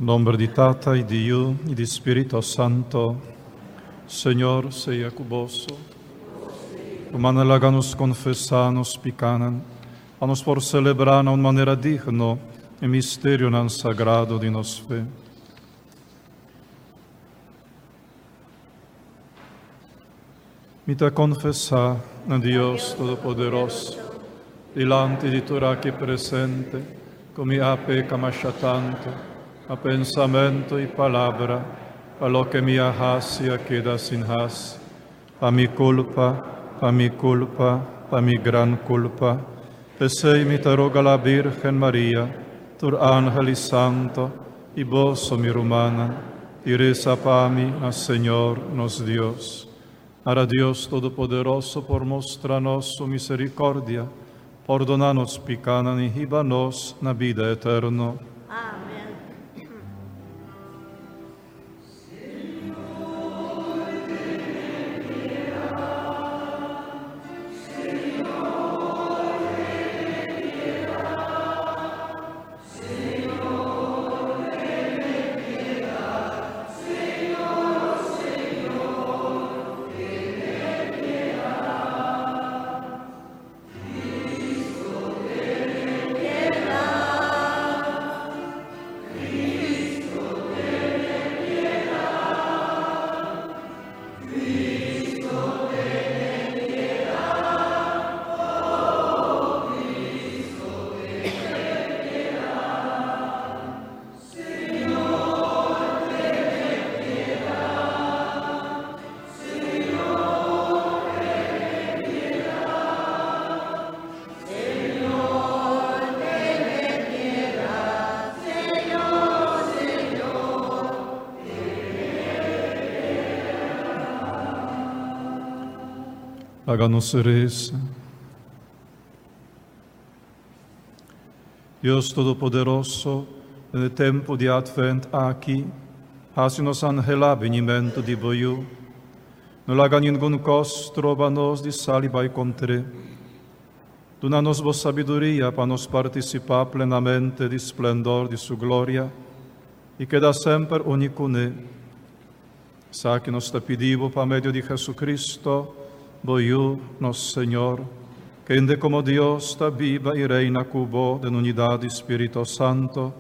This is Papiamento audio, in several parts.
Nomber di Tata y di Yu y di Spirito Santo. Señor sea cu boso. Rumannan, laga nos confesa nos picanan, pa nos por celebra na un manera digno e misterionan sagrado di nos fe. Mi ta konfesá na Dios Todopoderoso, dilanti di tur aki presente, ku mi a peka masha tantu, na pensamentu i palabra, pa loke mi a hasi a keda sin hasi, pa mi kulpa, pa mi kulpa, pa mi gran kulpa. P'esei mi ta roga la Bírgen Maria, tur ángel i santo, i boso, mi rumannan, i resa pa mi na Señor nos Dios. Ara Dios Todopoderoso por mustra nos su misericordia, pordona nos picanan i hiba nos na bida eterno. Amén. Laga nos resa. Dios Todopoderoso, den e tempu di Advent aki, hasi nos anhelá binimentu di Bo Yu. No laga ningun kos stroba nos di sali bai kontr'é. Duna nos Bo sabiduria pa nos partisipá plenamente di splendor di Su gloria i keda semper uní kuné. Esaki nos ta pidi Bo pa medio di Jesucristo, Bo Yu, nos Señor, kende komo Dios ta biba i reina ku Bo den unidat di Spirito Santo,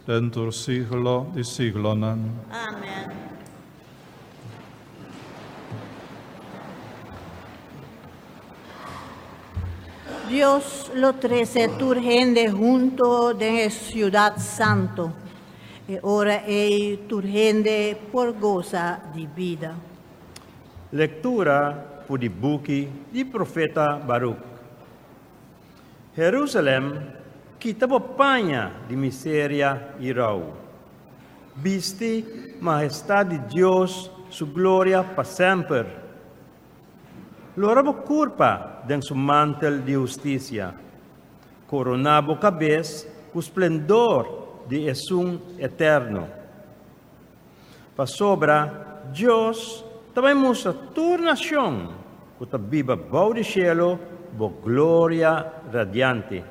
den tur siglo di siglonan. Amen. Dios lo trece tur hende hunto den e ciudad santo. E ora ei tur hende por gosa di bida. Lektura for di buki di profeta Baruk. Herusalèm, kita bo paña di miseria i rou. Bisti mahestat di Dios su gloria pa semper. Lora bo kurpa den su mantel di hustisia. Koroná bo kabes ku splendor di Esun Eterno. Pasobra Dios ta bai mustra tur nashon ku ta biba bou di shelu bo gloria radiante.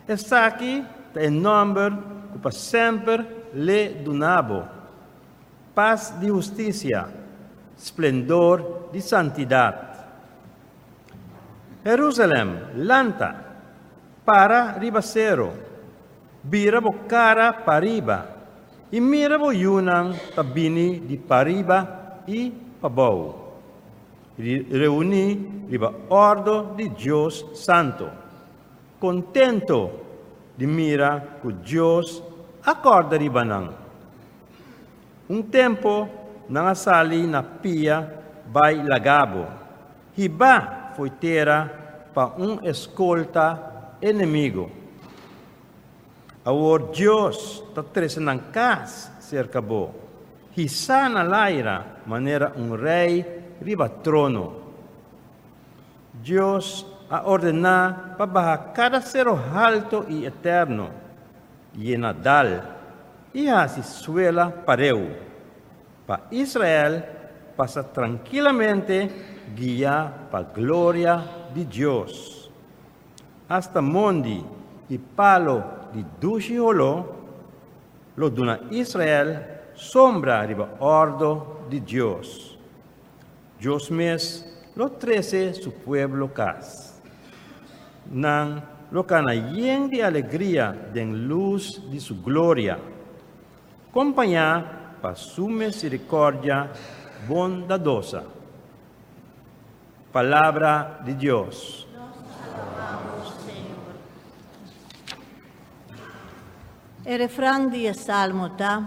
Esaki ta e nòmber ku pa semper l'e duna bo, Pas di hustisia, splendor di santidat. Herusalèm, lanta! Para riba sero, bira bo kara pariba, i mira bo yunan ta bini di pariba i pabou, reuní riba òrdo di Dios Santo, kontento di mira ku Dios a kòrda riba nan. Un tempu nan a sali na pia bai laga bo, hibá fo'i tera pa un eskolta enemigu. Awor Dios ta trese nan kas serka bo, hisá na laira manera un rei riba trono. Dios a ordená pa baha kada sero halto i eterno, yena dal i hasi suela pareu, pa Israel pasa trankilamente guiá pa gloria di Dios. Asta mondi i palo di dushi holó. Lo duna Israel sombra riba òrdu di Dios. Dios mes lo trese su pueblo kas. Nan lo kana yen di alegria den lus di su gloria, kompañá pa su miserikòrdia bondadosa. Palabra di Dios. E refran di e salmo ta,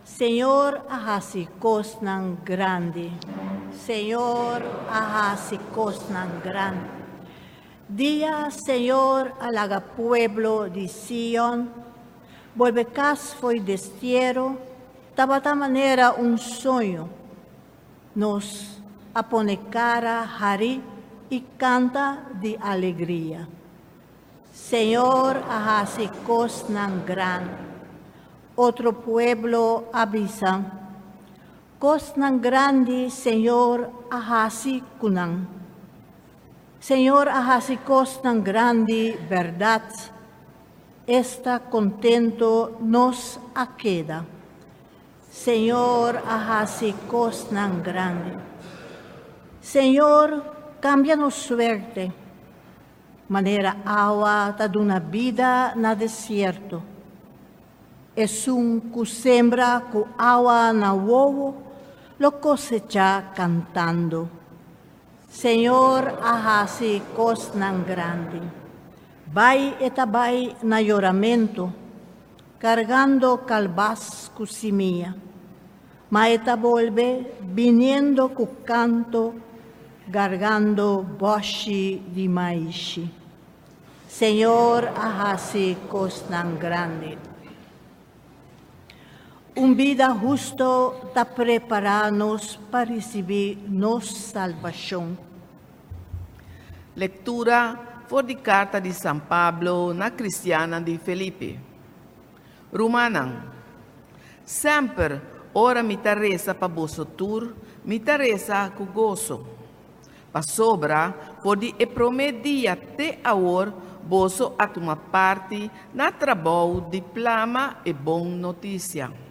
Señor a hasi kosnan grandi. Señor a hasi kosnan grandi. Dia Señor a laga pueblo di Sion bolbe kas fo'i destiero, tabata manera un soño. Nos a pone kara hari i kanta di alegria. Señor a hasi kosnan grandi. Otro pueblo a bisa, Kosnan grandi Señor a hasi ku nan. Señor a hasi kosnan grandi bèrdat. Esta kontentu nos a keda. Señor a hasi kosnan grandi. Señor kambia nos suerte, manera awa ta duna bida na desierto. Esun ku sembra ku awa na wowo lo kosechá kantando. Señor a hasi kosnan grandi. Bai e ta bai na yoramentu, kargando kalbas ku simia. Ma e ta bolbe biniendo ku kanto, gargando bòshi di maishi. Señor a hasi kosnan grandi. Un bida husto ta prepará nos pa risibí nos salbashon. Lektura for di karta di San Pablo na kristiannan di Felipe. Rumannan, semper ora mi ta resa pa boso tur, mi ta resa ku goso. Pasobra for di e promé dia te awor boso a tuma parti na trabou di plama e bon notisia.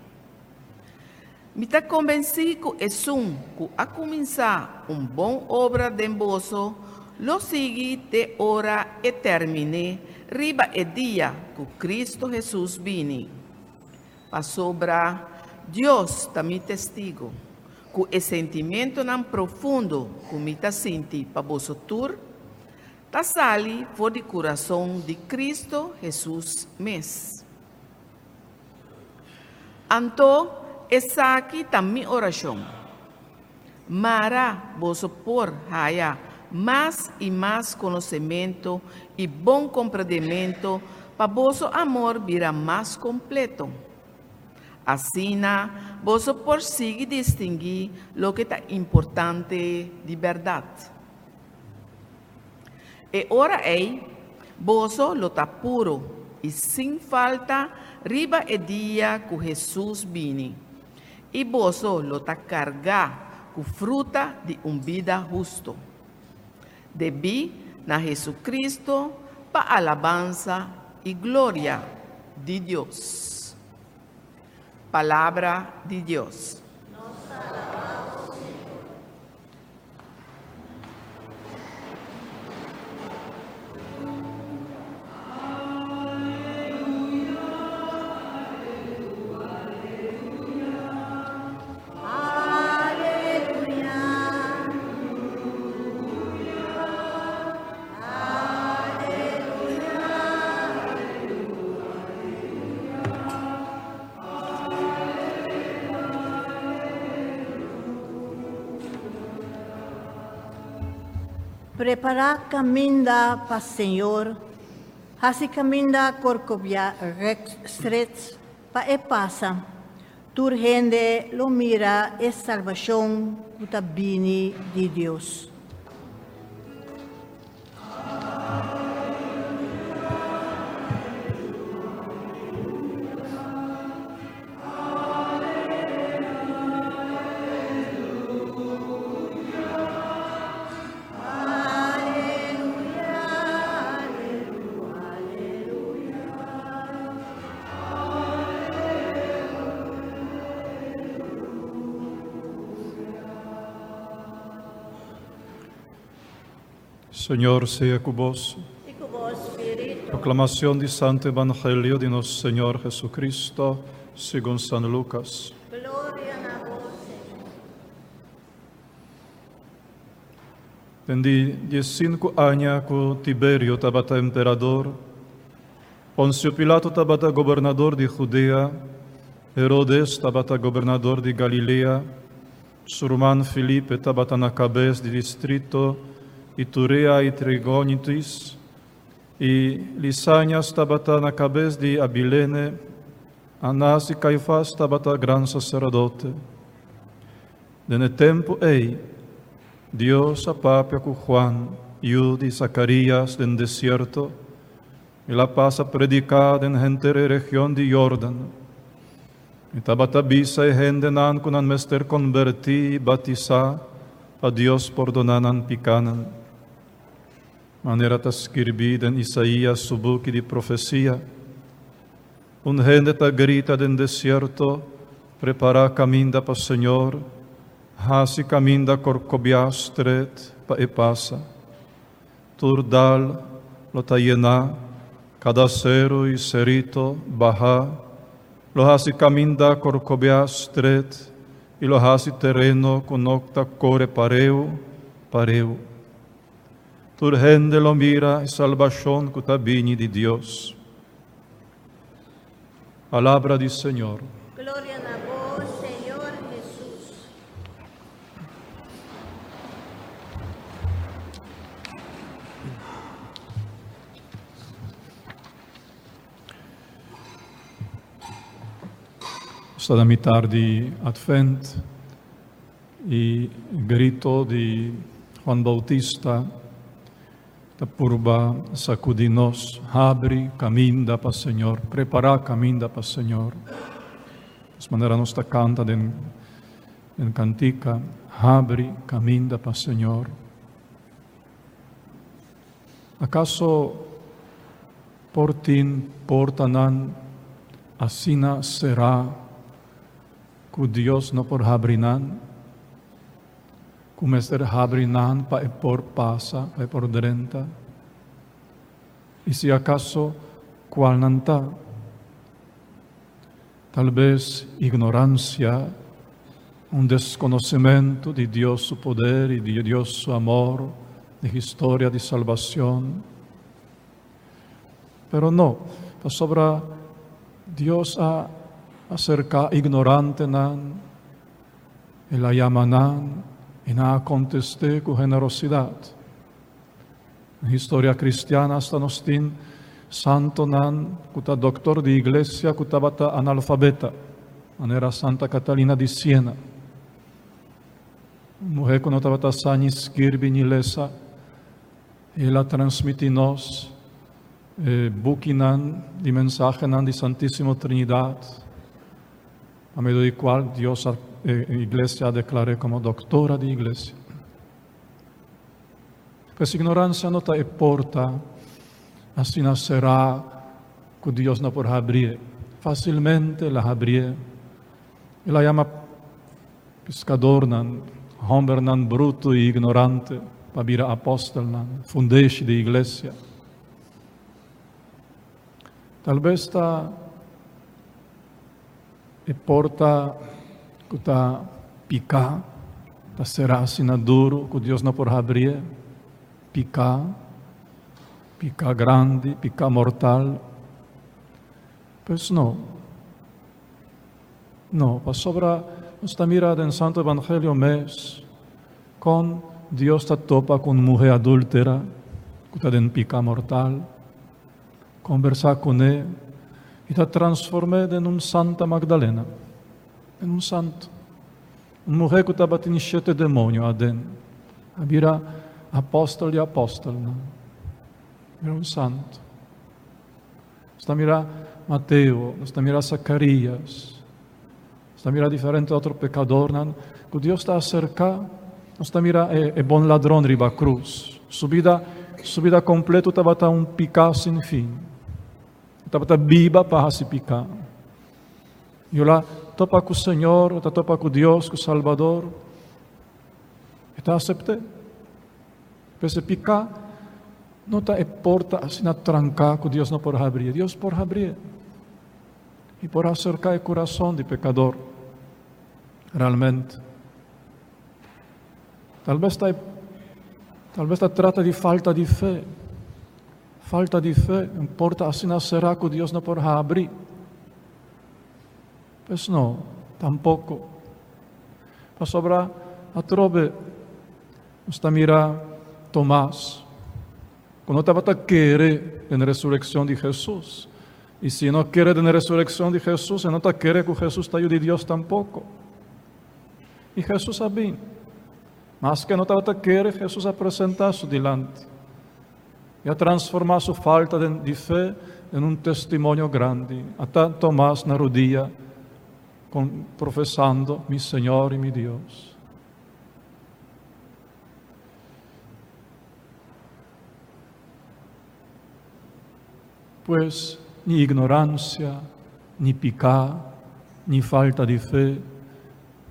Mi ta kombensí ku esun ku a kuminsá un bon obra den boso lo sigui te ora e terminé riba e dia ku Kristu Hesus bini. Pasobra Dios ta mi testigu ku e sentimentunan profundo ku mi ta sinti pa boso tur ta sali for di kurason di Kristu Hesus mes. Anto esaki ta mi orashon, Mara boso por haya mas i mas konosementu i bon komprendementu pa boso amor bira mas kompleto. Asina boso por sigui distinguí loke ta importante di bèrdat. E ora ei, boso lo ta puru i sin falta riba e dia ku Hesus bini, i boso lo ta kargá ku fruta di un bida hustu, debí na Hesukristu pa alabansa i gloria di Dios. Palabra di Dios. Prepará kaminda pa Señor, hasi kaminda korkobiá règt strets pa e pasa. Tur hende lo mira e salbashon ku ta bini di Dios. Señor sea ku boso. I ku bo spiritu. Proclamación di Santo Evangelio di nos Señor Jesucristo, según San Lucas. Gloria na bo, Señor. Den di 15 aña ku Tiberio tabata emperador, Poncio Pilato tabata gobernador di Judea, Herodes tabata gobernador di Galilea, su ruman Felipe tabata na kabes di distrito Iturea i Trigonitis, i Lisanias tabata na kabes di Abilene, Anás i Kaifas tabata gran saserdote. Den e tempu ei, Dios a papia ku Juan, yu di Zakarías, den desierto. El a pasa prediká den henter e region di Jordan. E tabata bisa e hendenan ku nan mester konbertí i batisá pa Dios pordoná nan pikánan. Manera ta skirbí den Isaías su buki di profesia, Un hende ta grita den desierto, Prepará kaminda pa Señor, hasi kaminda korkobiá stret pa e pasa. Tur dal lo ta yená, kada seru i serito bahá, lo hasi kaminda korkobiá stret i lo hasi tereno ku no ta kore pareu, pareu. Tur hende lo mira e salbashon ku ta bini di Dios. Palabra di Señor. Gloria na bo, Señor Jesus. Sta na mitar di Advent i grito di Juan Bautista Ta purba sakudí nos, habri kaminda pa Señor, prepará kaminda pa Señor. Des manera nos ta kanta den den kantika, habri kaminda pa Señor. Akaso por tin portanan asina será ku Dios no por habri nan? Ku mester habri nan pa e por pasa, pa e por drenta? I si akaso, kual nan ta? Tal bes ignoransia, un deskonosementu di Dios su poder i di Dios su amor, di historia di salbacion. Pero no, pasobra Dios a aserká ignorantenan, El a yama nan i nan a kontest'é ku generosidat. Den historia kristian asta nos tin santonan ku ta doktor di iglesia ku tabata analfabeta, manera Santa Catalina di Siena. Un muhé ku no tabata sa ni skirbi ni lesa, el a transmití nos e bukinan di mensahenan di Santísimo Trinidat. Pa medio di cual Dios a e iglesia a declar'é como doctora di iglesia. Pues ignorancia no ta e porta asina cerá cu Dios no por habrié. Facilmente el a habrié. El a yama piscadornan, hombernan bruto y ignorante pa bira apostelnan, fundeshi di iglesia. Tal bes ta E porta ku ta piká ta será asina duru ku Dios no por habrié. Piká, piká grandi, piká mortal. Pues no. No, pasobra nos ta mira den Santo Evangelio mes kon Dios ta topa ku un muhé adúltera ku ta den piká mortal. Kombersá kuné i ta transform'é den un Santa Magdalena, den un santu. Un muhé ku tabatin shete demonio aden a bira apòstel di apòstelnan. Bira un santu. Nos ta mira Mateo, nos ta mira Zakarías, nos ta mira diferente otro pekadornan ku Dios ta aserká. Nos ta mira e, e bon ladron riba krus. Su bida, su bida kompleto tabata un piká sin fin. E tabata biba pa hasi piká. I ora topa ku Señor, ta topa ku Dios, ku Salbador, e ta asept'é. P'esei piká No ta e porta asina tranká ku Dios no por habri. Dios por habri i por aserká e kurason di pekador. Realmente. Tal bes ta tal bes ta trata di falta di fe. Falta di fe, un porta asina será ku Dios no por habri. Pues no, tampoko. Pasobra atrobe nos ta mira Tomas, ku no tabata kere den resurekshon di Hesus. I si e no kere den resurekshon di Hesus, e no ta kere ku Hesus ta Yu di Dios tampoko. I Hesus a bin. Maske e no tabata kere, Hesus a presentá su dilanti. I a transformá su falta di fe den un testimonio grandi. Ata Tomas na rudia, con, profesando, Mi Señor i mi Dios. Pues, ni ignorancia, ni piká, ni falta di fe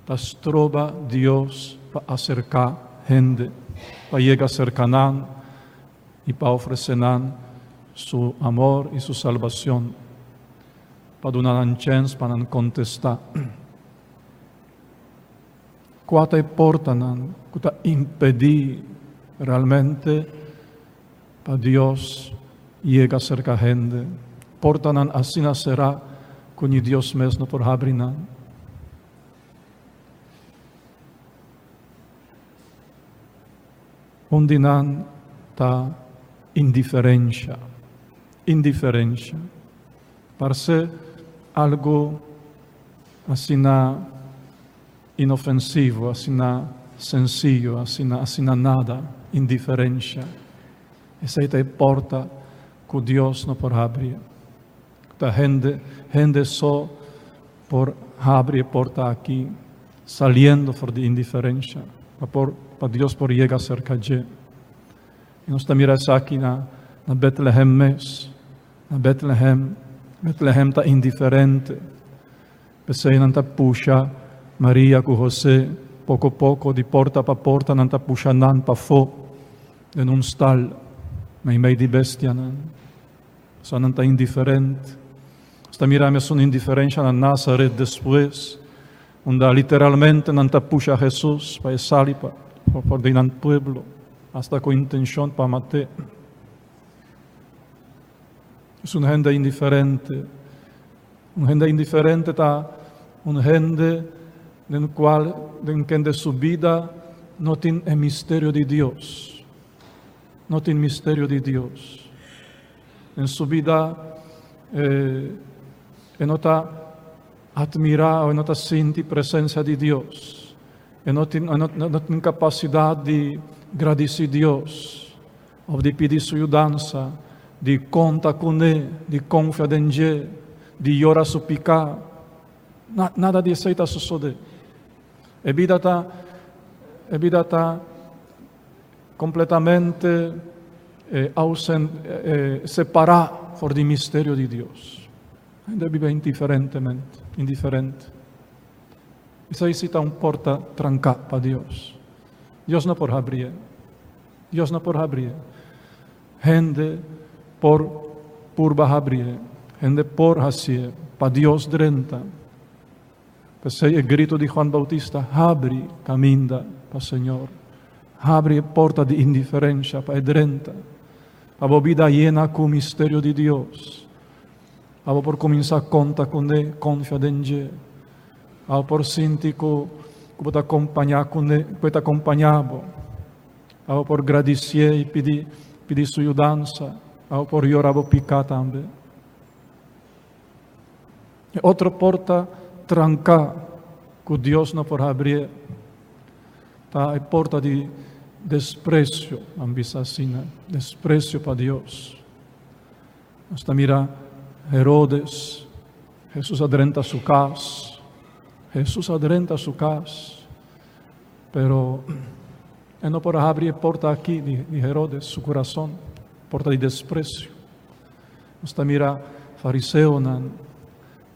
ta stroba Dios pa aserká hende, pa yega serka nan i pa ofresé nan su amor i su salbacion, pa duna nan chèns pa nan kontestá. Kua ta e portanan ku ta impedí realmente pa Dios yega serka hende? Portanan asina será ku ni Dios mes no por habri nan. Un di nan ta indiferensha. Indiferensha. Parse algu asina inofensivo, asina sensiyo, asina asina nada, indiferensha. Esei ta e porta ku Dios no por habri. Ta hende, hende so por habri e porta aki, saliendo for di indiferensha, pa por, pa Dios por yega serka dje. I nos ta mira esaki na, na Bethlehem mes. Na Bethlehem, Bethlehem ta indiferente. P'esei nan ta pusha Maria ku José poko poko di porta pa porta nan ta pusha nan pafó den un stal meimei di bestianan. Pasobra nan ta indiferente. Nos ta mira mesun indiferensha na Nazaret despues, unda literalmente nan ta pusha Hesus pa e sali pa for di nan pueblo, asta ku intenshon pa mat'é. Es un hende indiferente. Un hende indiferente ta un hende den cual, den kende su bida no tin e misterio di Dios. No tin misterio di Dios. Den su bida eh, e no ta admira o e no ta sinti presencia di Dios. E no tin, e no, no tin capacidad di gradici Dios. Of di pidi su yudansa, di konta kuné, di konfia den dje, di yora su piká. Na, nada di esei ta sosodé. E bida ta, e bida ta kompletamente eh, ausent, eh, separá for di misterio di Dios. Hende biba indiferentemente, indiferente. Esei si ta un porta tranká pa Dios. Dios no por habrié. Dios no por habrié. Hende por purba habrié. Hende por hasié. Pa Dios drenta. P'esei e grito di Juan Bautista, Habri kaminda pa Señor. Habri e porta di indiferensha pa e drenta. Pa bo bida yena ku misterio di Dios. Pa bo por kuminsá konta kuné, konfia den dje. Pa bo por sinti ku ku bo ta kompañá kuné, ku e ta kompañá bo. Pa bo por gradisié i pidi pidi su yudansa. Pa bo por yora bo piká tambe. E otro porta tranká ku Dios no por habrié ta e porta di despresio, nan bisa asina, despresio pa Dios. Nos ta mira Herodes, Hesus a drenta su kas, Hesus a drenta su kas, pero e no por a habri e porta aki di, di Herodes, su kurason, porta di despresio. Nos ta mira fariseonan,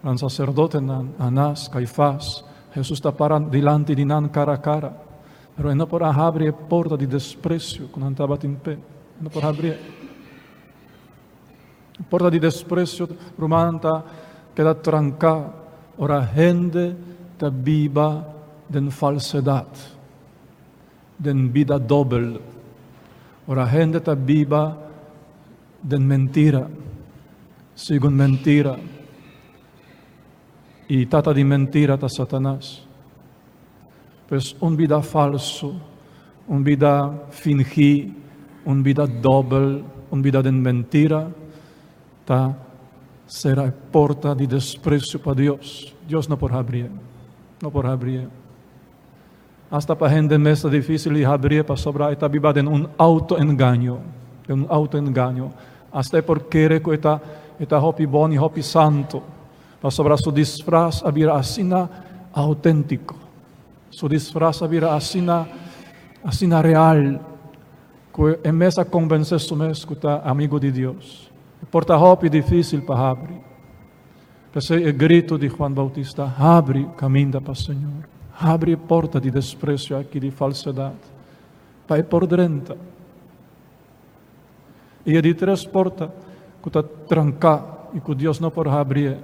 gran saserdotenan, Anás, Kaifás, Hesus ta para dilanti di nan kara a kara, pero e no por a habri e porta di despresio ku nan tabatin p'e, e no por habrié. Porta di despresio, ruman, ta keda tranká ora hende ta biba den falsedat, den bida dòbel, ora hende ta biba den mentira, segun mentira. I tata di mentira ta Satanas. Pues un bida falsu, un bida fingí, un bida dòbel, un bida den mentira ta sera e porta di despresio pa Dios. Dios no por habrié. No por habrié. Asta pa hende mes ta difícil di habrié pasobra e ta biba den un autoengaño, den un autoengaño. Asta e por kere ku e ta e ta hopi bon i hopi santo, pasobra su disfras a bira asina auténtiko. Su disfras a bira asina asina real ku e mes a konvensé su mes ku ta amigu di Dios. E por ta hopi difícil pa habri. P'esei e gritu di Juan Bautista, Habri kaminda pa Señor, habri e porta di despresio aki di falsedat, pa e por drenta. I e di tres porta ku ta tranká i ku Dios no por habrié,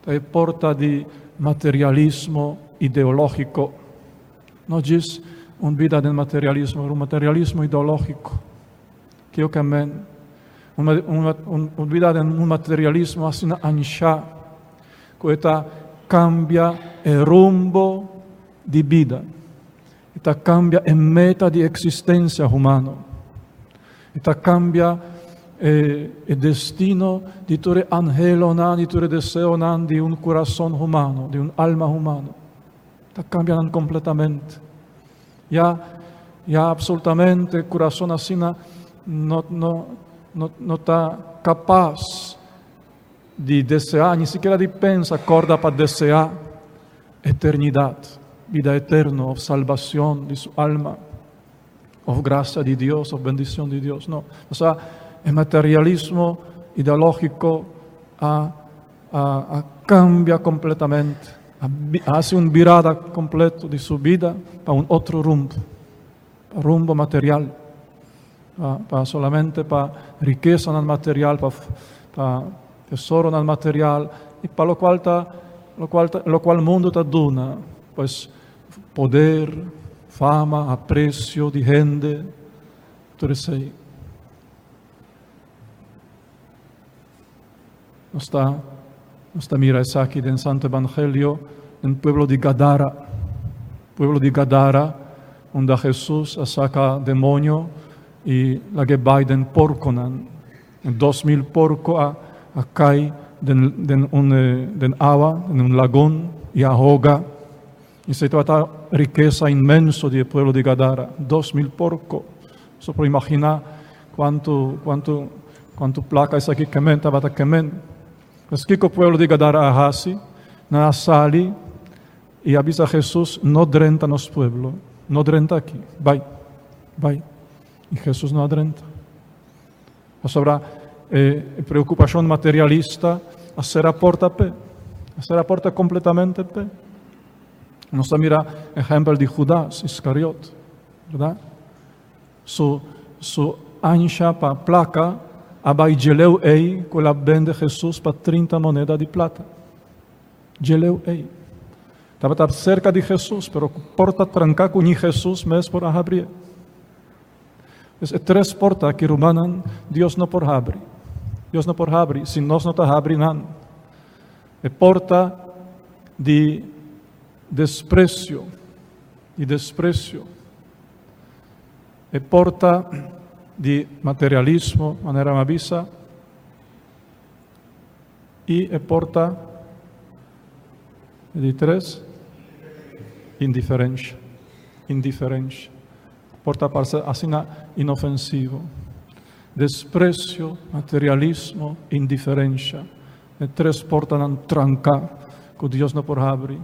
ta e porta di materialismo ideológiko. No djis un bida den materialismo, pero un materialismo ideológiko. Kiko ke men? Un bida den un materialismo asina anshá ku e ta kambia e rumbo di bida. E ta kambia e meta di eksistensia humano. E ta kambia e, e destino di tur e anhelonan, di tur e deseonan di un kurason humano, di un alma humano. Ta kambia nan kompletamente. Ya, ya absolutamente kurason asina no, no, no, no ta kapas di deseá, ni sikiera di pensa, kòrda pa deseá eternidat, bida eterno òf salbacion di su alma, òf grasia di Dios, òf bendicion di Dios. No. Osea, e materialismo ideológiko a, a, a kambia kompletamente. A hasi un birada kompleto di su bida pa un otro rumbo, pa rumbo material, pa, pa solamente pa rikesanan material, pa, pa tesoronan material, i pa lokual ta, lokual ta, lokual mundu ta duna, pues poder, fama, apresio di hende, tur esei. Nos ta, nos ta mira esaki den Santo Evangelio, den pueblo di Gadara. Pueblo di Gadara, unda Jesus a saca demonio y lag'e bai den porconan. 2000 porco a, a cai den, den un, den awa, den un lagun, y a hoga. Esei tabata rikesa inmenso di e pueblo di Gadara, 2000 porko. Boso por imaginá kuantu, kuantu, kuantu plaka esaki kemen tabata kemen. Pues kiko pueblo di Gadara a hasi? Nan a sali i a bisa Hesus, no drenta nos pueblo, no drenta aki, bai, bai. I Hesus no a drenta. Pasobra e preokupashon materialista a sera porta p'e, a sera porta kompletamente p'e. Nos ta mira ehèmpel di Judas Iskariot, bèrdat? Su, su ansha pa plaka a bai djeleu ei ku el a bende Hesus pa 30 moneda di plata. Djeleu ei. Tabata serka di Hesus, pero ku porta tranká ku ni Hesus mes por a habrié. Pues e tres porta aki, rumannan, Dios no por habri. Dios no por habri si nos no ta habri nan. E porta di desprecio, di desprecio. E porta di materialismo, manera mi a bisa, i e porta di tres, indiferencia. Indiferencia. Por ta parse asina inofensivo. Desprecio, materialismo, indiferencia. E tres portanan tranca cu Dios no por habri.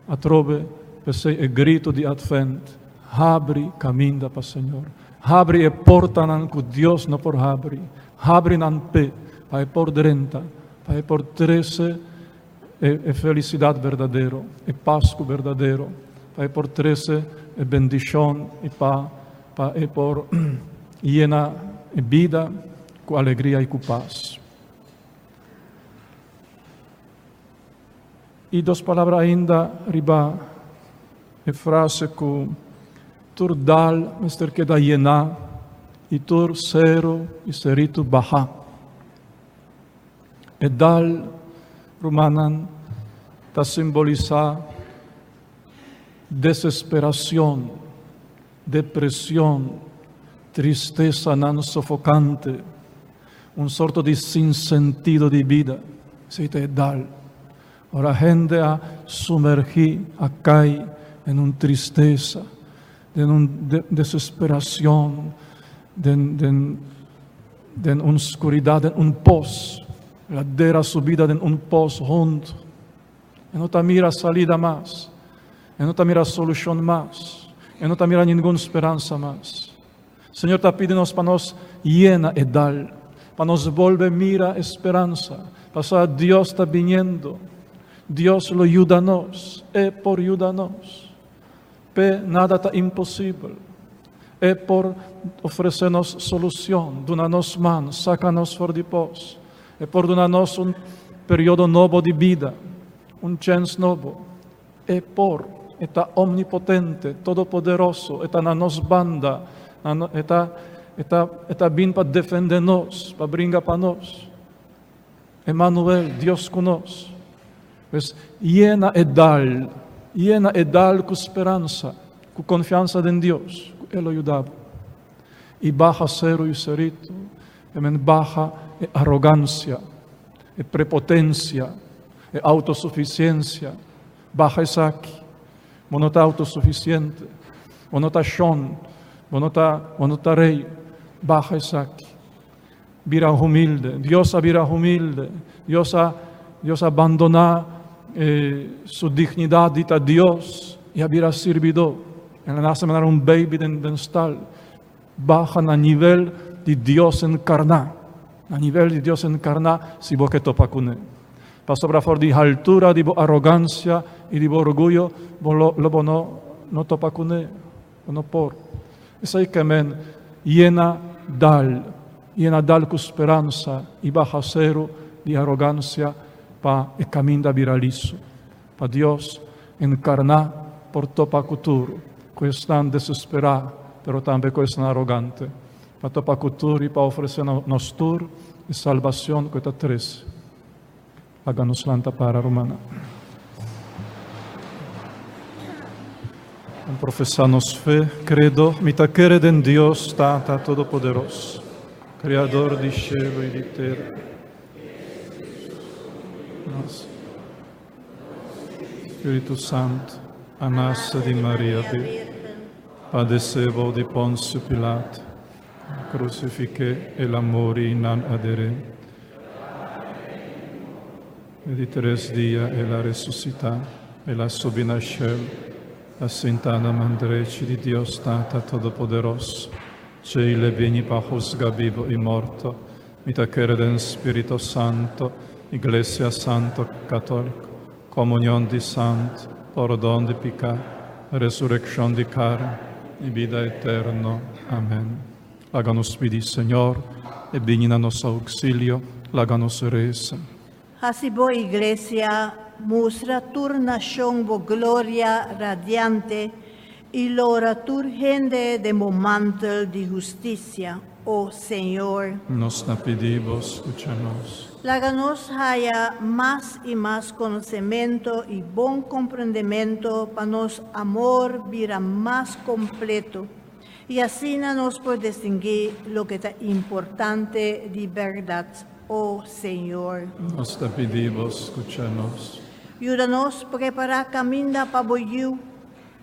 Atrobe, p'esey e grito di Advent, Habri caminda pa Señor. Habri e portanan cu Dios no por habri. Habri nan p'e, pa e por drenta, pa e por trece e felicidad berdadero, e Pascu berdadero, pa e por trece e bendicion i pa pa e por yena e bida. ku alegria i ku pas. I dos palabra ainda riba e frase ku tur dal mester keda yená i tur seru i seritu baha. E dal, rumannan, ta simbolisá desesperacion, depresion, tristesanan sofocante, un sorto di sinsentido di bida. Esei ta e dal. Ora hende a sumergí, a kai den un tristesa, den un desesperacion, den den den un scuridad, den un pos. El a dera su bida den un pos hondo. E no ta mira salida mas. E no ta mira solushon mas. E no ta mira ningun speransa mas. Señor ta pidi nos pa nos yena e dal, pa nos bolbe mira e speransa, pasobra Dios ta biniendo. Dios lo yuda nos. E por yuda nos. P'e nada ta imposibel. E por ofresé nos solushon, duna nos man, saka nos for di pos. E por duna nos un periodo nobo di bida, un chèns nobo. E por. E ta omnipotente, todopoderoso, e ta na nos banda, e ta, e ta, e ta bin pa defendé nos, pa bringa pa nos. Emanuel, Dios ku nos. Pues, yena e dal, yena e dal ku speransa, ku konfiansa den Dios, ku E lo yuda bo. I baha seru i seritu, e men baha e arogansia, e prepotensia, e autosufisiensia. Baha esaki. Bo no ta autosufisiente. Bo no ta shon. Bo no ta, bo no ta rei. Baha esaki. Bira humilde. Dios a bira humilde. Dios a, Dios a bandoná eh, su dignidat di ta Dios i a bira sirbidó. El a nase manera un baby den, den stal. Baha na nivel di Dios enkarná. Na nivel di Dios enkarná si bo ke topa kuné. Pasobra for di haltura di bo arogansia i di bo orguyo bo lo, lo bo no, no topa kuné. Bo no por. Esei ke men yena dal, yena dal ku speransa i baha seru di arogansia pa e kaminda bira lisu. Pa Dios enkarná por topa ku tur ku esnan desesperá, pero tambe ku esnan arogante. Pa topa ku tur i pa ofresé nos tur e salbacion ku e ta trese. Laga nos lanta para, rumannan. Ban profesá nos fe, Credo, Mi ta kere den Dios, Tata Todopoderoso, Creador di shelu i di tera. Nos. Spiritu Santu, a nase di Maria Virgen, padesé bou di Poncio Pilato, Crucifique el a muri nan a der'é. E di tres dia el a resucitá, el a subi na shel, a sinta na man drechi di Dios Tata Todopoderoso. Djei l'e bini pa husga bibo i morto. Mi ta kere den Spirito Santo, Iglesia Santo Catolico, comunion di santo, pordon di pica, resurreccion di carne i bida eterno. Amen. Laga nos pidi Señor e bini na nos auxilio, laga nos reza. Hasi bo Iglesia mustra tur nashon bo gloria radiante i lora tur hende den bo mantel di hustisia, o Señor. Nos ta pidi bo, skucha nos. Laga nos haya mas i mas konosementu i bon komprendementu pa nos amor bira mas kompleto, i asina nos por distinguí loke ta importante di bèrdat, o Señor. Nos ta pidi bo, skucha nos. Yuda nos prepará kaminda pa bo Yu.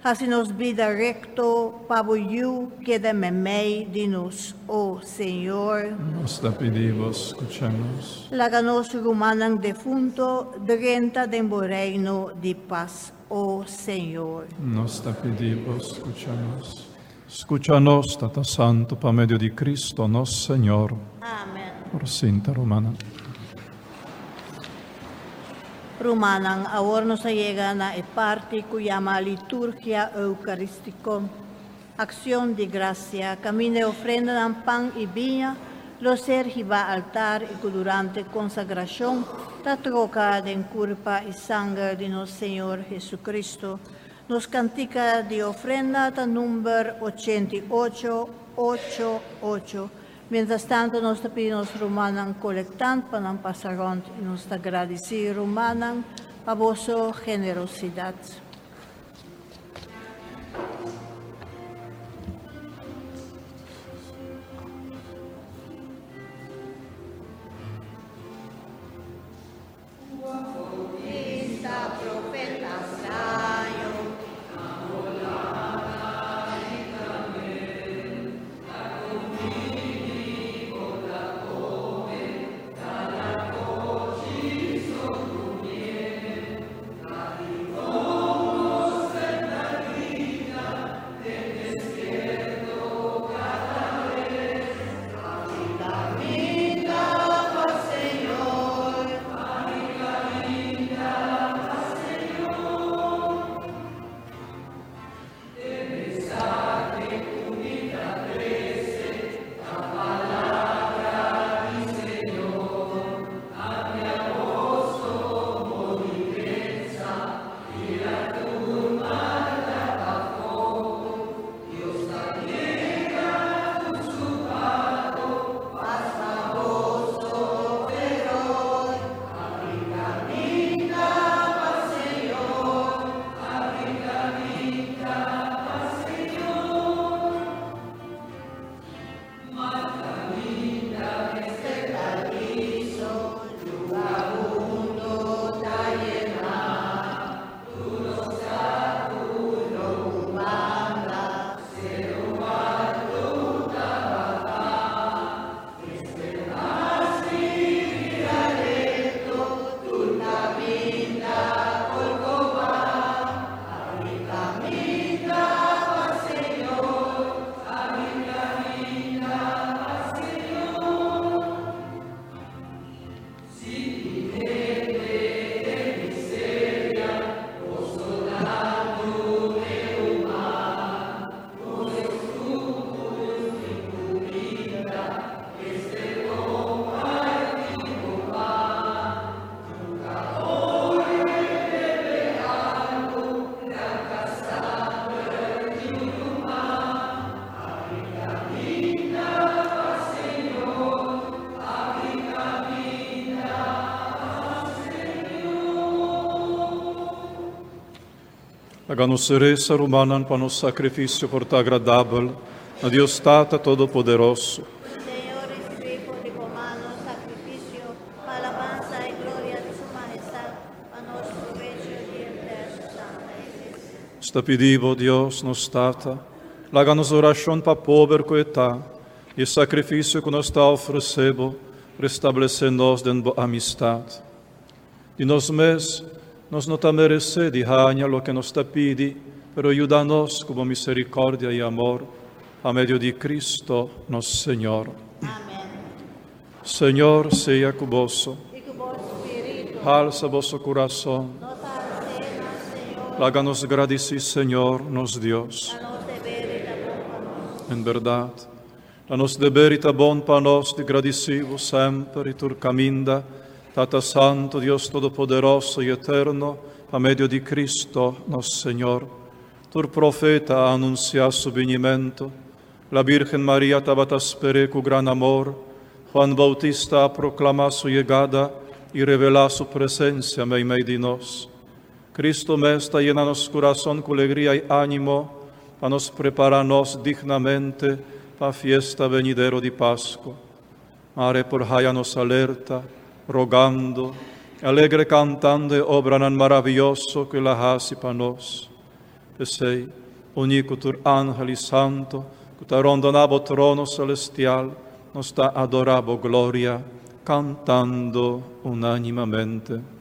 Hasi nos bida rekto pa bo Yu keda meimei di nos, o Señor. Nos ta pidi bo, skucha nos. Laga nos rumannan defunto drenta den bo reino di pas, o Señor. Nos ta pidi bo, skucha nos. Skucha nos, Tata Santu, pa medio di Cristo nos Señor. Amen. Por sinta, rumannan. Rumannan, awor nos a yega na e parti ku yama Liturgia Eukarístiko, Akshon di Grasia, kaminda e ofrendanan pan i biña lo ser hiba altar i ku durante konsagrashon ta troka den kurpa i sanger di nos Señor Jesucristo. Nos kantika di ofrenda ta number 88, 8, 8. Mientras tanto, nos ta pidi nos rumannan kolektant pa nan pasa rònt i nos ta gradisí rumannan pa boso generosidat. Laga nos resa, rumannan, pa nos sakrifisio por ta agradabel na Dios Tata Todopoderoso. Señor, risibí for di bo man nos sakrifisio, pa alabansa i gloria di su Mahestat, pa nos probecho di henter su santa Iglesia. Nos ta pidi bo, Dios, nos Tata, laga nos orashon pa pober ku e ta, i e sakrifisio ku nos ta ofresé bo, restablesé nos den bo amistat. Di nos mes, nos no ta meresé di haña loke nos ta pidi, pero yuda nos ku bo miserikòrdia i amor, pa medio di Cristo nos Señor. Amèn. Señor sea ku boso. I ku bo spiritu. Halsa boso kurason. Nos a hals'é na Señor. Laga nos gradisí Señor nos Dios. Ta nos deber i ta bon pa nos. En bèrdat, Ta nos deber i ta bon pa nos di gradisí Bo semper i tur kaminda, Tata Santu, Dios Todopoderoso i Eterno, pa medio di Cristo nos Señor. Tur profeta a anunsiá Su binimentu. La Birgen Maria tabata sper'é ku gran amor. Juan Bautista a proklamá Su yegada i revelá Su presensia meimei di nos. Cristo mes ta yena nos kurason ku legria i ánimo pa nos prepará nos dignamente pa fiesta benidero di Pasku. Mare por haya nos alerta, rogando, alegre kantando e obranan maravioso ku el a hasi pa nos. P'esei, uní ku tur angel i santo ku ta rondoná bo trono selestial, nos ta adorá bo gloria, kantando unánimamente.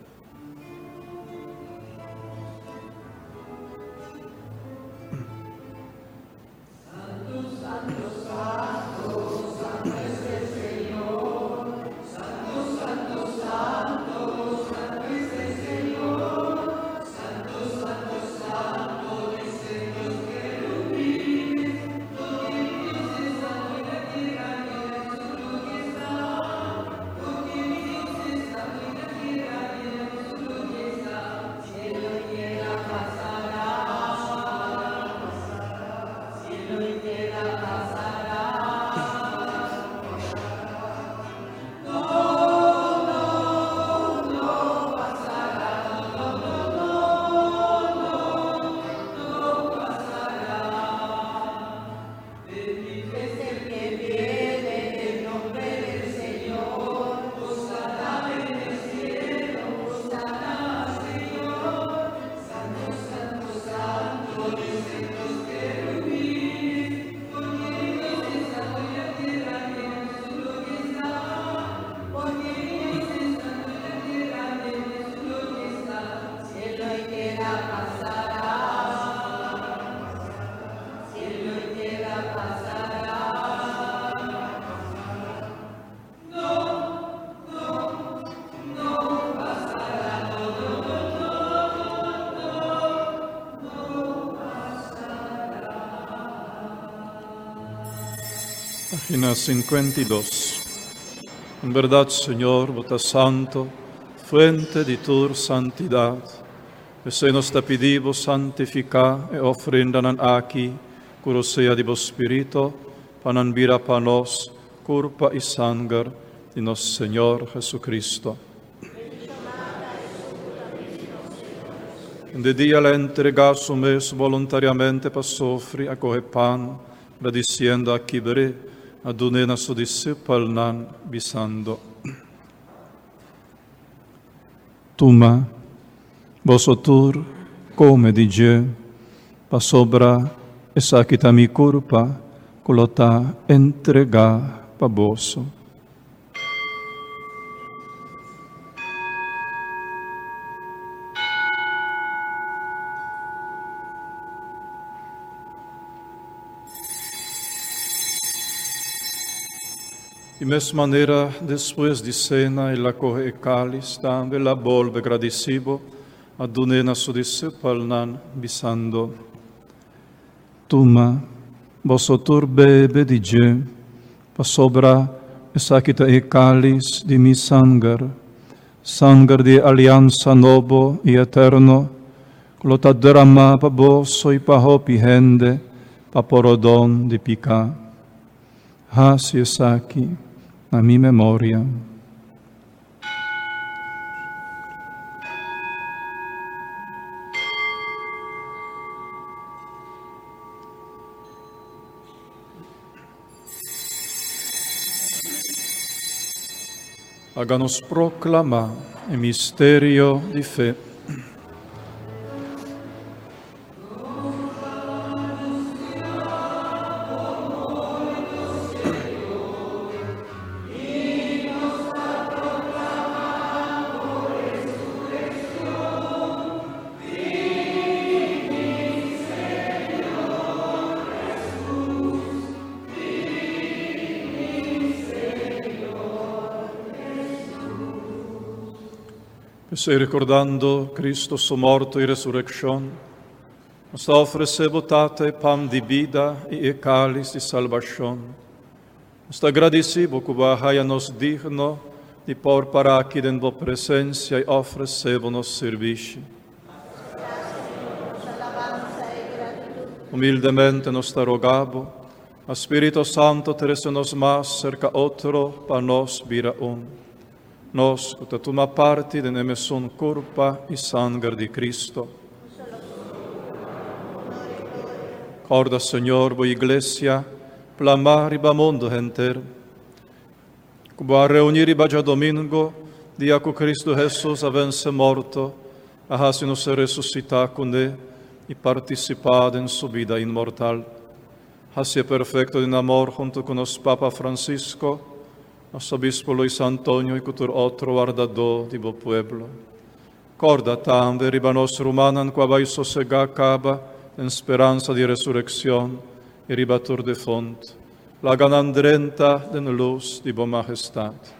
Página 52. En verdad, Señor, bo ta santo, fuente di tur santidad. P'esei nos ta pidi bo santifiká e ofrendanan aki ku rosea di bo Spirito, pa nan bira pa nos kurpa i sanger di nos Señor Jesucristo. De dia el a entregá su mes voluntariamente pa sufri, a kohe pan, gradisiendo a kibr'é, a dun'é na su disipelnan, bisando, Tuma, boso tur kome di dje, pasobra esaki ta mi kurpa ku lo ta entregá pa boso. Di mes manera, despues di sena, el a kohe e kális, tambe el a bolbe gradisí bo, a dun'é na su disipelnan, bisando, Tuma, boso tur bebe di dje, pasobra esaki ta e kális di mi sanger, sanger di e aliansa nobo i eterno, ku lo ta derramá pa boso i pa hopi hende pa porodon di piká. Hasi esaki na mi memoria. Laga nos proclama e misterio di fe. P'esei, rekordando Cristo su morto i resurekshon, nos ta ofresé bo Tata e pan di bida i e kális di salbashon. Nos ta gradisí bo ku bo a haya nos digno di por para aki den bo presensia i ofresé bo nos sirbishi. Humildemente nos ta roga bo, a Spirito Santo trese nos mas serka otro pa nos bira un. Nos ku ta tuma parti den e mesun kurpa i sanger di Cristo. Kòrda, Señor, bo Iglesia plamá riba mundu henter, ku bo a reuní riba djadomingo, dia ku Cristo Hesus a vense morto, a hasi nos resusitá kuné i partisipá den su bida inmortal. Hasié perfekto den amor huntu ku nos Papa Francisco, Nos obispo Luis Antonio i ku tur otro wardadó di bo pueblo. Kòrda tambe riba nos rumannan ku a bai sosegá kaba den speransa di resurekshon i riba tur defunt. Laga nan drenta den lus di bo mahestat.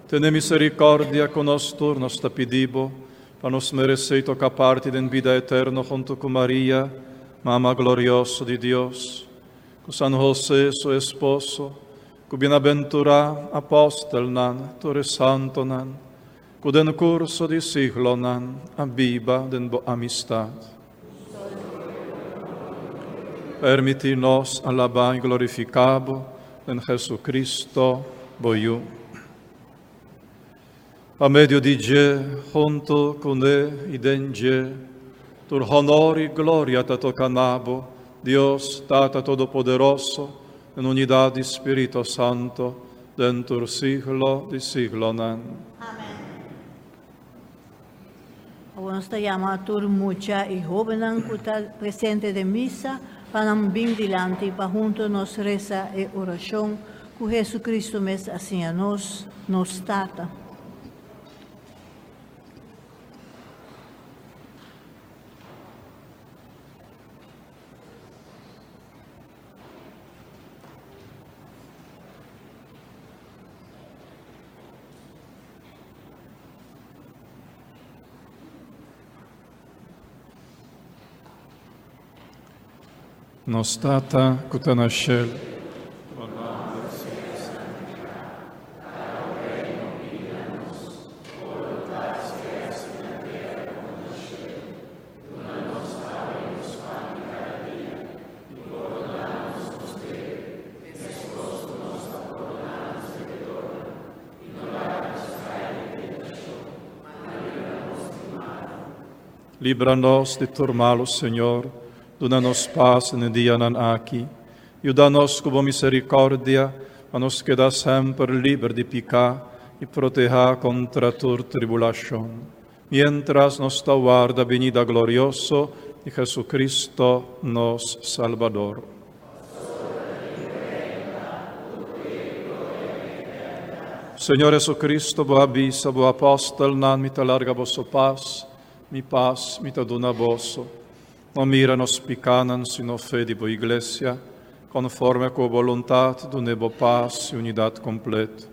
Tene miserikòrdia ku nos tur, nos ta pidi bo, pa nos meresé i toka parti den bida eterno huntu ku Maria, Mama glorioso di Dios, Ku San Hosé, su esposo, ku bienaventurá apòstelnan, tur e santonan, ku den kurso di siglonan a biba den bo amistat. Permití nos alabá i glorifiká bo den Jesucristo, bo Yu. Pa medio di dje, huntu kuné i den dje, tur honor i gloria ta toka na bo, Dios, Tata Todopoderoso, den unidat di Spirito Santo, den tur siglo di siglonan. Amen. Awor nos ta yama tur mucha i hóbennan ku ta presente den misa pa nan bin dilanti pa huntu nos resa e orashon ku Hesu-Kristu mes a siña nos, Nos Tata. Nos Tata ku ta na shelu. Libra nos di tur malu, Señor. Duna nos pas den e dianan aki. Yuda nos ku bo misericordia, pa nos keda semper liber di piká i protehá kontra tur tribulashon, miéntras nos ta warda binida glorioso di Jesucristo, nos Salbador. Señor Jesucristo, bo a bisa bo apòstelnan, Mi ta larga boso pas, mi pas mi ta duna boso. No mira nos pikánan, sino fe di bo Iglesia, konforme ku bo boluntat, dun'é bo pas i unidat kompleto.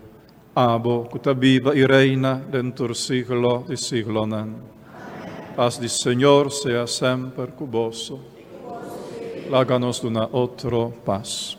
Abo ku ta biba i reina den tur siglo di siglonan. Pas di Señor sea semper ku boso. Laga nos duna otro pas.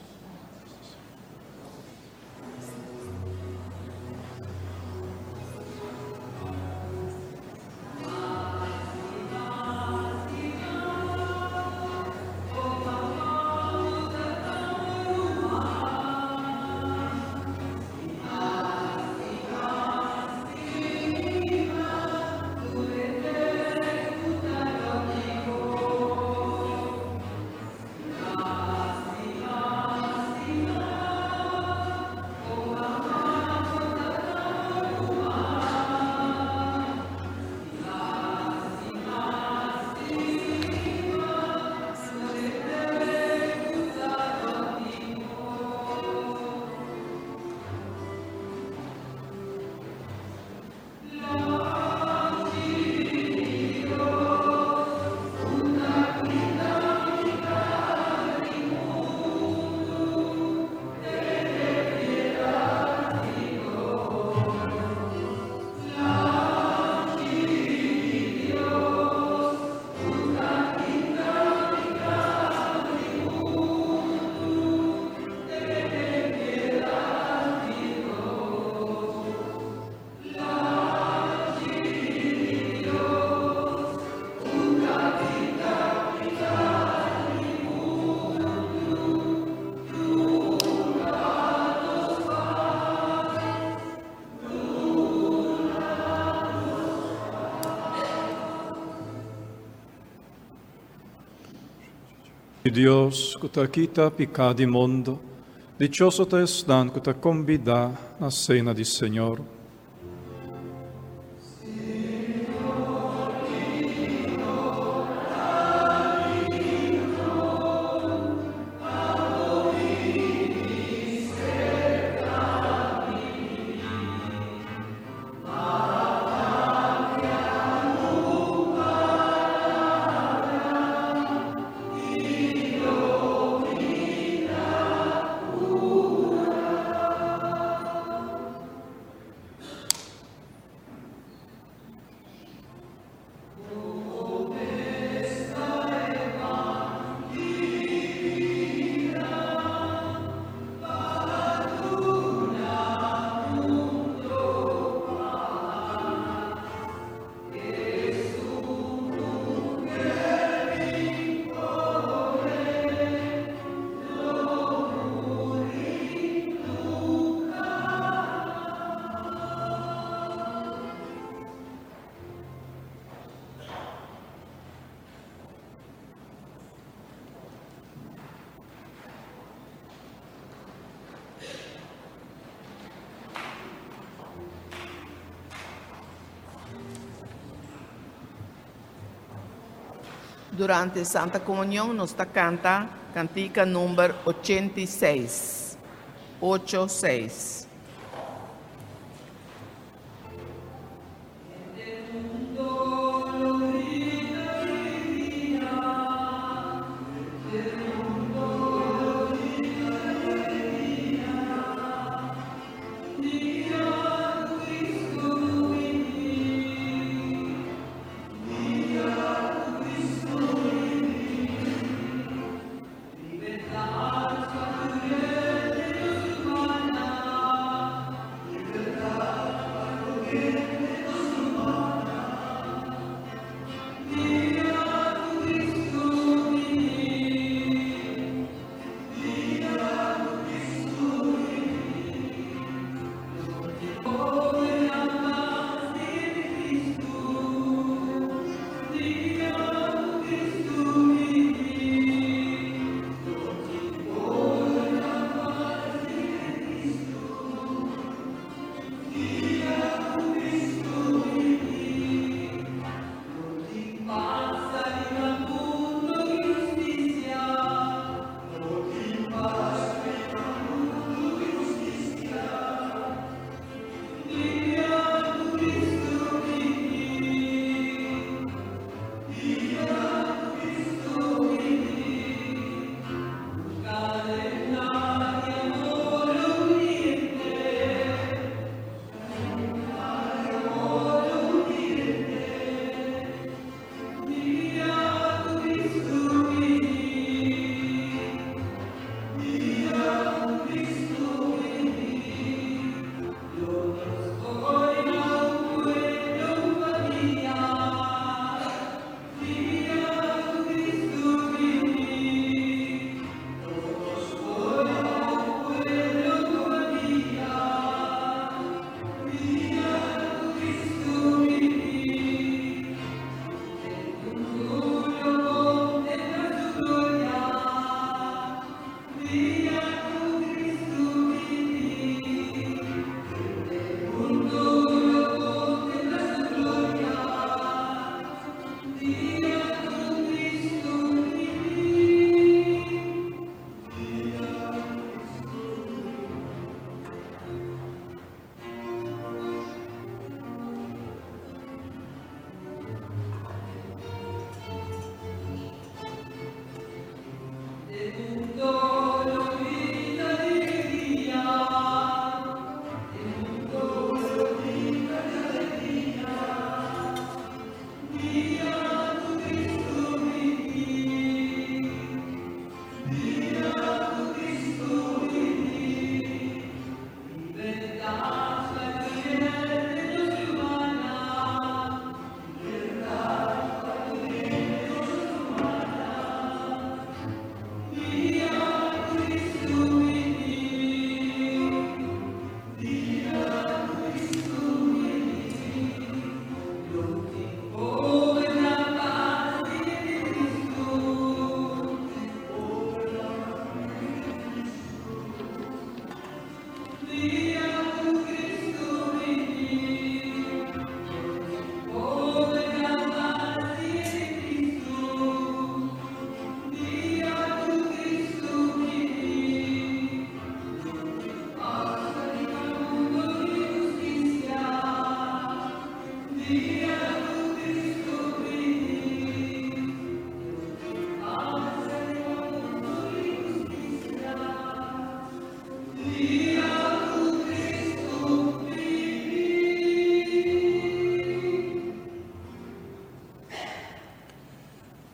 Dios ku ta kita piká di mundu, dichoso ta esnan ku ta kombidá na sena di Señor. Durante Santa Comunion nos ta canta cantica number 86. 86.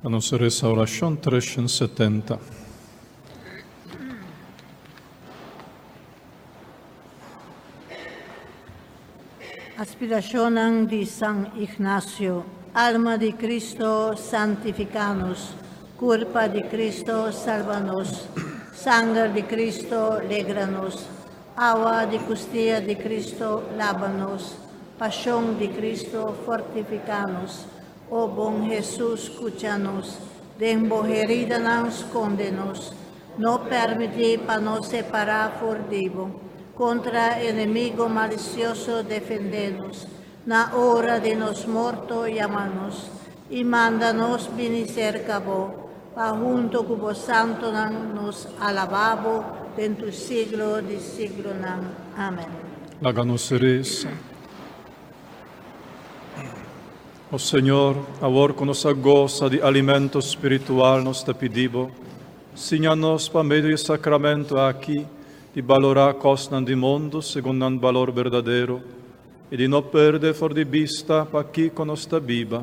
Nos resa orashon 370. Aspirashonnan di San Ignacio, Alma di Cristo, santifikanos. Kurpa di Cristo, salbanos. Sanger di Cristo, legranos. Awa di kustia di Cristo, labanos. Pashon di Cristo, fortifikanos. O bon Jesus, skuchanos. Den bo heridanan skondenos. No permití pa nos separá for di bo. Kontra enemigu malisioso defendenos. Na ora di nos morto yamanos. I mandanos bini serka bo. Pa huntu ku bo santonan nos alababo den tur siglo di siglonan. Amen. Laga nos resa. O Señor, awor ku nos a gosa di alimento spiritual nos ta pidibo, siña nos pa medio di e sakramento aki di balorá kosnan di mundu segun nan balor berdadero i di no perde for di bista pakiko nos ta biba.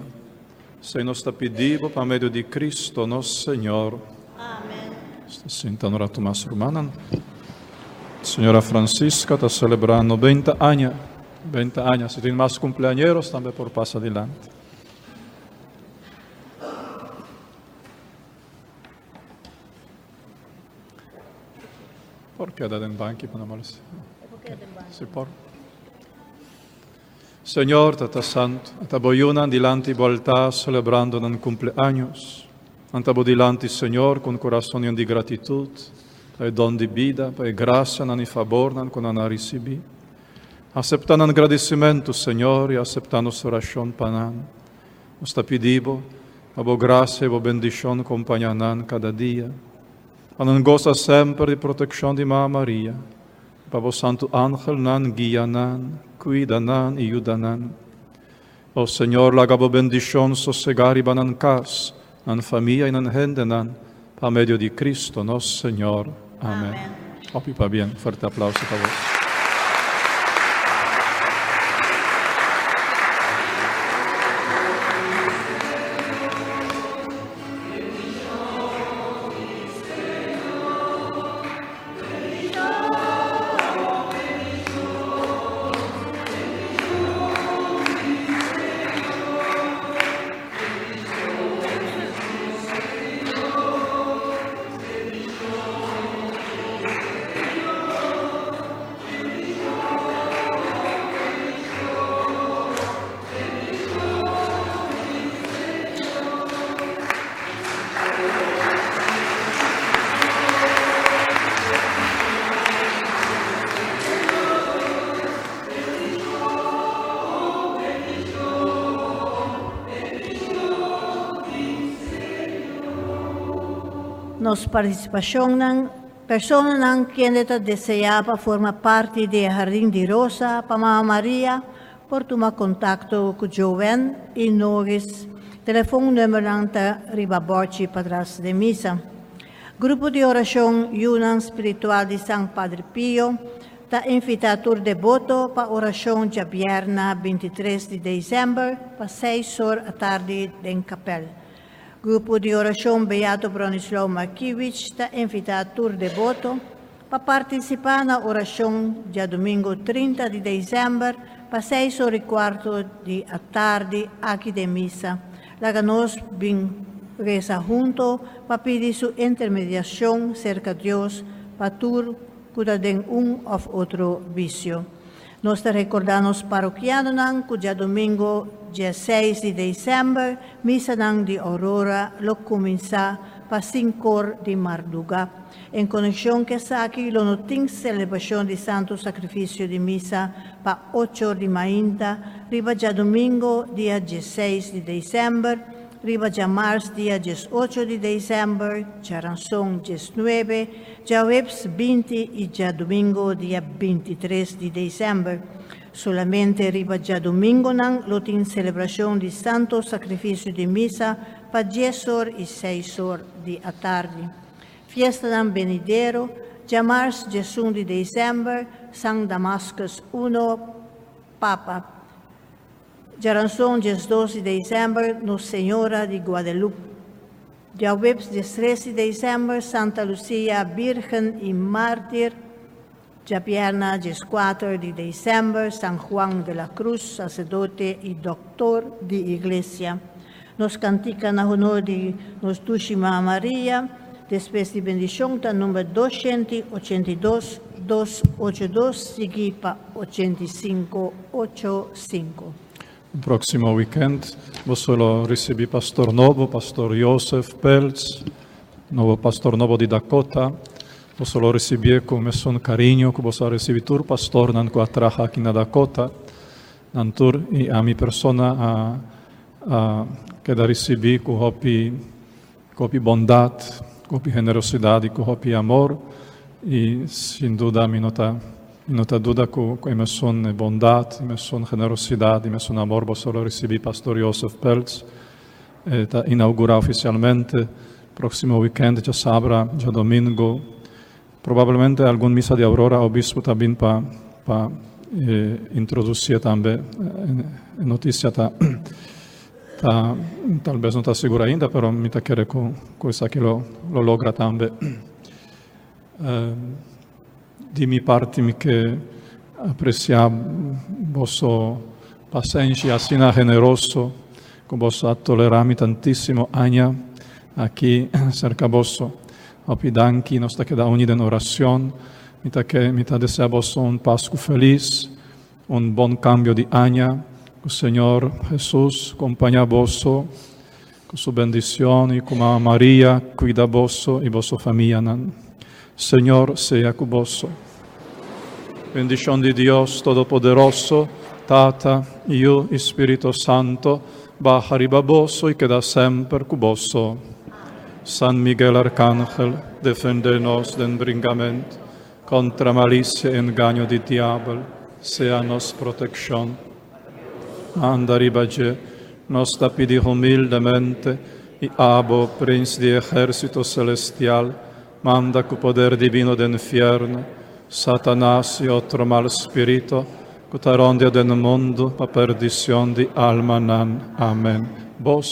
Esei nos ta pidibo pa medio di Cristo nos Señor. Amen. Sinta un ratu mas, rumannan. Señora Francisca ta selebrá 90 aña. 90 aña. Si tin mas kumpleañeros, tambe por pasa dilanti. Por keda den banki pa no molestia. Si por. Señor, Tata Santu, ata bo yunan dilanti bo altar celebrando nan cumpleaños. Nan ta bo dilanti, Señor, cu un corazon yen di gratitud pa e don di bida, pa e gracianan y fabornan cu nan a ricibi. Acepta nan gradicimento, Señor, y acepta nos oracion pa nan. Nos ta pidi bo pa bo gracia y bo bendicion compaña nan cada dia. Pa nan goza semper di proteccion di Mama Maria. Pa bo santu angelnan guia nan, kuida nan i yuda nan. O Señor, laga bo bendishon sosegá riba nan kas, nan famia i nan hendenan, pa medio di Cristo nos Señor. Amen. Hopi pabien. Fuerte aplauso pa bos. Nos partisipashonnan, Personanan kende ta deseá pa forma parti di e Hardin di Rosa pa Mama Maria por tuma kontakto ku Joanne i Norris. Telefon numbernan ta riba bòrchi patras den misa. Grupo di orashon Yunan Spiritual di San Padre Pio ta invitá tur deboto pa orashon djabièrna 23 di desèmber pa seis or atardi den kapèl. Grupo di orashon Beato Bronislaw Markiewicz ta invitá tur deboto pa partisipá na orashon djadumingu 30 di desèmber pa seis or i kuarto di atardi aki den misa. Laga nos bin resa hunto pa pidi su intermediashon serka Dios pa tur ku ta den un òf otro bisio. Nos ta rekordá nos parokianonan ku djadumingu 16 di desèmber misanan di Aurora lo kuminsá pa sinkor di mardugá. En konekshon ku esaki lo no tin selebrashon di Santu Sakrifisio di Misa pa ochor di mainta riba djadumingu dia 16 di desèmber, riba djamars dia 18 di desèmber, djaranson 19, djaweps 20 i djadumingu dia 23 di desèmber. Solamente riba djadumingunan lo tin selebrashon di Santu Sakrifisio di Misa pa 10 or i 6 or di atardi. Fiestanan benidero, djamars 11 di desèmber, San Damascus I, Papa. Djaranson 12 di desèmber, Nos Señora di Guadalupe. Djaweps 13 di desèmber, Santa Lucia, Virgen i Mártir. Djabièrnè 14 di desèmber, San Juan de la Cruz, saserdote i dòktor di Iglesia. Nos kantika na honor di nos Dushi Mama Maria, despues di bendishon, ta number 282, 282, sigui pa 85, 85. Próksimo weekend, boso lo risibí pastor nobo, pastor Joseph Peltz, nobo pastor nobo di Dakota. Boso lo risibí ku mesun kariño ku boso a risibí tur pastornan ku a traha aki na Dakota. Nan tur i ami persona a keda risibí ku hopi ku hopi bondat, ku hopi generosidat i ku hopi amor. I sin duda mi no ta duda ku e mesun bondat, e mesun generosidat, e mesun amor boso lo risibí pastor Joseph Peltz. Ta inougurá ofisialmente próksimo weekend, djasabra, djadumingu. Probablemente algun misa di Aurora, obispo tambe pa introdusí tambe notisia ta talbes no ta sigur ainda, pero mi ta kere ku esaki lo logra tambe. Di mi parti mi ke apresiá boso pasenshi asina generoso, ku boso a tolerá mi tantísimo aña aki serka boso. Hopi danki, nos ta keda uní den orashon. Mi ta deseá boso un Pasku felis, un bon kambio di aña. Ku Señor Jesus kompañá boso, ku su bendishon i ku Mama Maria kuida boso i boso famia. Señor sea ku boso. Bendishon di Dios Todopoderoso, Tata, Yu i Spiritu Santu, baha riba boso i keda semper ku boso. San Miguel Arcángel, defendé nos den bringamentu kontra malisia i engaño di diabel, sea nos protekshon. Manda riba dje, nos ta pidi humildemente, i abo, prens di ehérsito selestial, manda ku poder divino den fièrnu, Satanas i otro mal spiritu, ku ta rondia den mundu pa perdishon di almanan. Amèn. Boso.